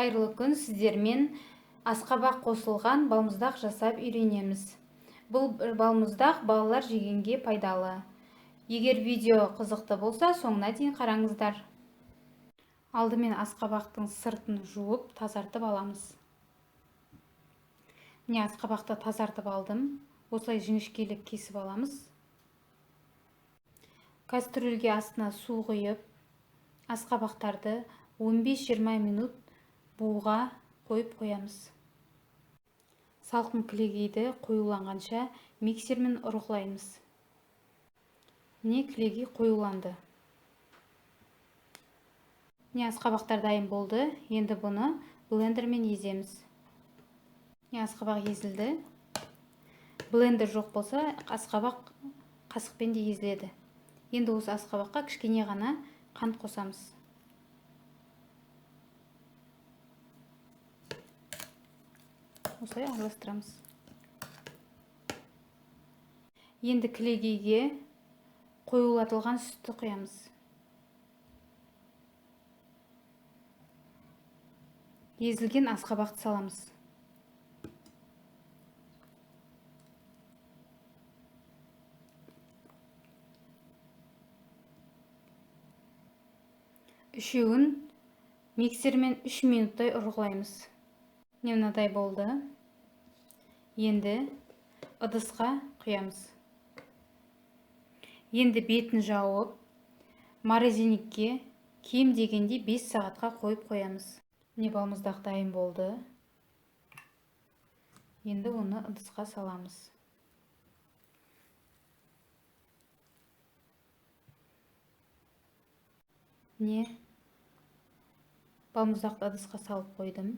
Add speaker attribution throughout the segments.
Speaker 1: Қайырлы күн, сіздермен асқабақ қосылған балмұздақ жасап үйренеміз. Бұл балмұздақ балалар жегенге пайдалы. Егер видео қызықты болса, соңына дейін қараңыздар. Алдымен асқабақтың сыртын жуып, тазартып аламыз. Міне, асқабақты тазартып алдым. Осылай жіңішкелеп кесіп аламыз. Кастрюльге астына су құйып, асқабақтарды 15-20 минут буға қойып қоямыз. Салқын кілегейді қоюланғанша миксермен ұрғылаймыз. Міне, кілегей қоюланды. Міне, асқабақтар дайын болды. Енді бұны блендермен еземіз. Міне, асқабақ езілді. Блендер жоқ болса, асқабақ қасықпен де езіледі. Енді осы асқабаққа кішкене ғана қант қосамыз. Осылай араластырамыз. Енді кілегейге қоюлатылған сүтті құямыз. Езілген асқабақты саламыз. Үшеуін миксермен 3 минуттай ұрғылаймыз. Міне, мынадай болды. Енді ыдысқа құямыз. Енді бетін жауып, морозильникке кем дегенде 5 сағатқа қойып қоямыз. Міне, балмұздақ дайын болды. Енді оны ыдысқа саламыз. Міне, балмұздақты ыдысқа салып қойдым.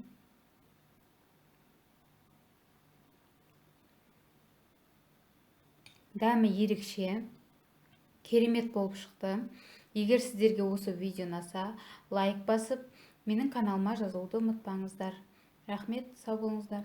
Speaker 1: Дәмі ерекше, керемет болып шықты. Егер сіздерге осы видео ұнаса, лайк басып, менің каналыма жазылуды ұмытпаңыздар. Рахмет, сау болыңыздар.